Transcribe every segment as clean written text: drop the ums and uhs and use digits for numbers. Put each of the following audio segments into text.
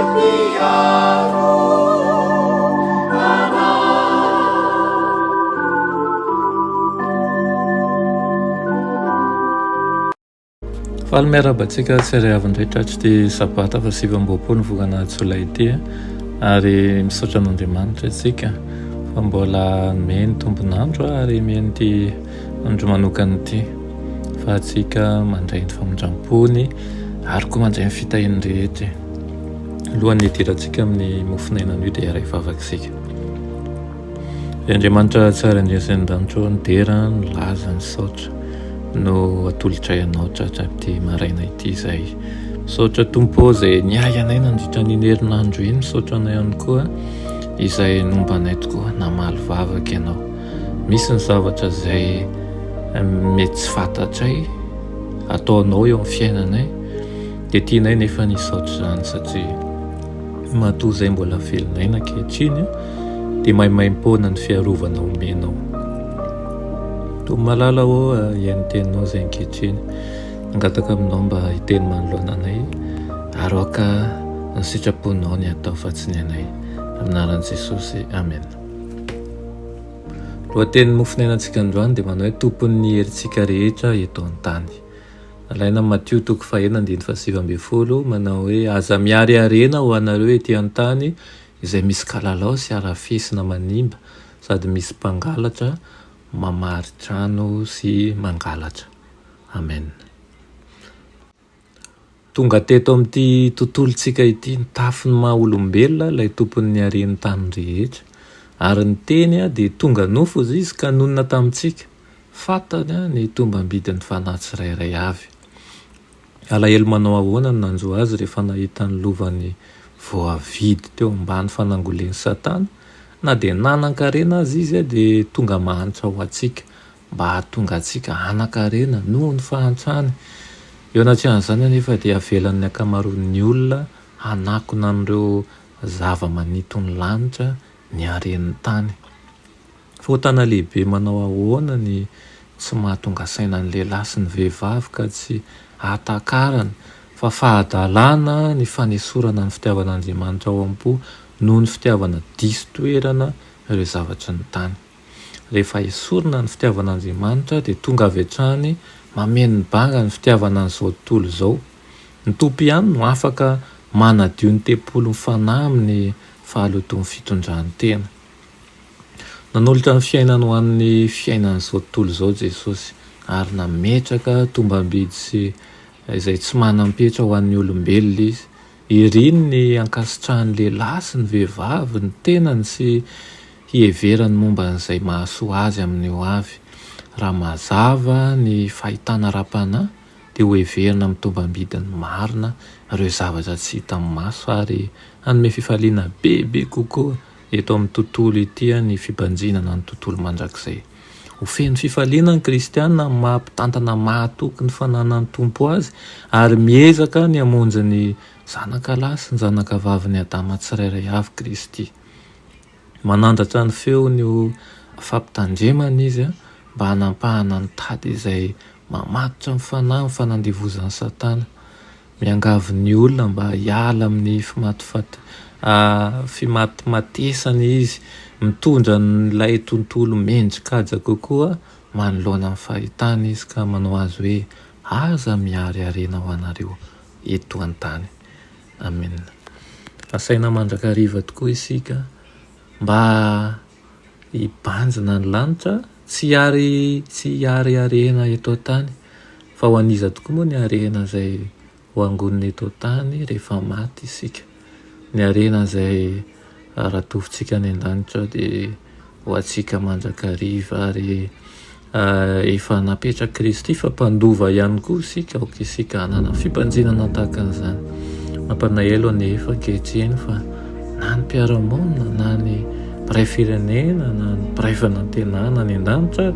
Mpiaro anay. Faly miarahaba antsika tsirairay avy indray tratr'ity sabata faha 29 ny volana jolay ity ary misaotra an'Andriamanitra isika fa mbola nomeny tombon'andro ary omeny ity andro manokana ity fa antsika mandray ny famindram-pony ary koa mandray ny fitahiany rehetra. Alohan'ny hidirantsika amin'ny mofon'aina anio dia hiara hivavaka isika. Ry Andriamanitra tsara indrindra izay an-danitra ô, ny dera, ny laza, ny saotra no atolotray anao tratra ity maraina ity izay. Misaotra Tompo ô izay niahy anay nandritra an'iny herinandro iny, misaotra anay ihany koa izay nomba anay tokoa, namaly vavaka ianao. Misy ny zavatra izay mety tsy fantatray ataonao eo amin'ny fiainanay, dia tianay nefa ny hisaotra izany satria matoa izay mbola velon'aina ankehitriny dia maimaimpoana ny fiarovana omenao. Tompo malala ô, hihaino ny teninao izay ankehitriny. Mangataka aminao mba hiteny manoloana anay ary aoka ny sitraponao ny atao fa tsy ny anay. Amin'ny anaran'i Jesosy, amen. Lohatenin'ny mofon'ainantsika androany dia manao hoe tompon'ny herintsika rehetra eto an-tany. Alaina amin'ny Matio toko fahenina andininy faha-19 manao hoe aza mihary harena ho anareo ety an-tany izay misy kalalao sy harafesina manimba sady misy mpangalatra mamary trano sy mangalatra. Amen. Tonga teto amin'ity tontolontsika ity nitafy ny maha olombelona ilay tompon'ny haren'ny tany rehetra. Ary ny teny dia tonga nofo izy ka nonina tamintsika. Fantany ny tombam-bidin'ny fanahy tsirairay avy. Alahelo manao ahoana no nanjo azy rehefa nahita ny lovany voavidy teo ambany fanangolen'i Satana? Na dia nanan-karena aza izy dia tonga mahantra ho antsika, mba hahatonga antsika hanan-karena noho ny fahantrany. Eo anatrehan'izany anefa dia avelan'ny ankamaroan'ny olona hanakona an'ireo zava-maniton'ny lanitra ny haren'ny tany. Fahotana lehibe manao ahoana ny tsy mahatonga saina ny lehilahy sy ny vehivavy ka tsy ahatakarany fa fahadalana ny fanesorana ny fitiavan'Andriamanitra ao am-po noho ny fitiavana diso toerana ireo zavatry ny tany. Rehefa esorina ny fitiavan'Andriamanitra dia tonga avy hatrany mameno ny banga ny fitiavana an'izao tontolo izao. Ny Tompo ihany no afaka manadio ny tempolin'ny fanahy amin'ny fahalotoan'ny fitondran-tena. Nanolotra ny fiainany ho an'ny fiainan'izao tontolo izao Jesosy ary nametraka tombam-bidy sy izay tsy manam-petra ho an'ny olombelona Izy. Iriny ny hankasitrahan'ny lehilahy sy ny vehivavy ny tenany sy hiheverany momba an'izay mahasoa azy amin'ny ho avy. Raha mazava ny fahitana ara-panahy dia hoheverina amin'ny tombam-bidiny marina ireo zavatra tsy hita maso ary hanome fifaliana bebe kokoa eto amin'ny tontolo ity ny fibanjinana ny tontolo mandrakizay. Ho feno fifaliana ny kristiana amin'ny maha mpitantana mahatoky ny fananan'ny Tompo azy ary miezaka ny hamonjy ny zanaka lahy sy ny zanaka vavin'i Adama tsirairay avy Kristy. Manandratra ny feony ho fampitandremana izy mba hanampahana ny tady izay mamatotra ny fanahy amin'ny fanandevozan'i Satana. Miangavy ny olona mba hiala amin'ny fimatimatesana izy, mitondra an'ilay tontolo mendri-kaja kokoa manoloana ny fahitana izy ka manao azy hoe, Aza mihary harena ho anareo eto an-tany. Amena. Asaina mandrakariva tokoa isika mba hibanjina ny lanitra, tsy hiary tsy hiary harena eto an-tany, fa ho an'iza tokoa moa ny harena izay ho angonina eto an-tany rehefa maty isika? Ny harena izay ratovintsika any an-danitra dia ho antsika mandrakariva ary efa napetrak'i Kristy fa mpandova ihany koa isika, aoka isika hanana fibanjinana tahaka an'izany. Mampalahelo anefa ankehitriny fa na ny mpiara-monina na ny mpiray firenena na ny mpiray fanantenana any an-danitra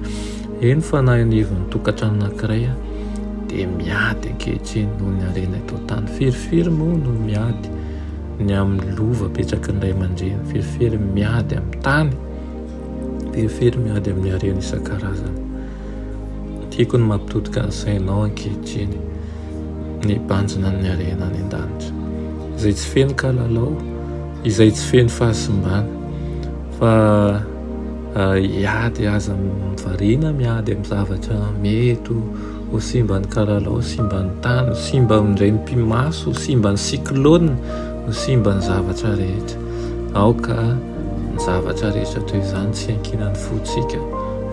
eny fa na eo anivon'ny tokantrano anankiray dia miady ankehitriny noho ny harena eto an-tany. Firifiry moa no miady ny amin'ny lova apetraky ny ray aman-dreny, firifiry miady amin'ny tany, firifiry miady amin'ny harena isan-karazany. Tiako ny mampitodika ny sainao ankehitriny ny hibanjina ny harena any an-danitra. izay tsy feno kalalao, izay tsy feno fahasimbana. Fa hiady aza variana miady amin'ny zavatra mety ho simban'ny kalalao, simban'ny tany, simba indray mipi-maso, simban'ny cyclone, ho simban'ny zavatra rehetra. Aoka ny zavatra rehetra toy izany tsy hiankinan'ny fontsika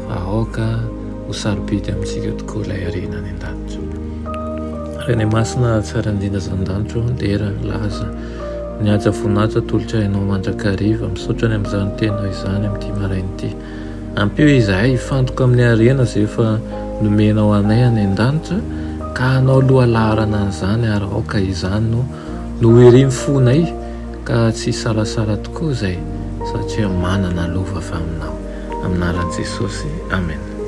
fa aoka ho sarobidy amintsika tokoa ilay harena any an-danitra. Reny Masina tsara indrindra izany danitra ô, dera, laza, ny haja voninahitra atolotra Ianao mandrakariva. Misaotra ny amin'izany teninao izany amin'ity maraina ity. Ampio izahay hifantoka amin'ny harena izay efa nomenao anay any an-danitra ka hanao lohalaharana an'izany ary aoka izany no no ho irin'ny fonay ka tsy hisalasala tokoa izay satria manana lova avy aminao. Amin'ny anaran'i Jesosy, Amena.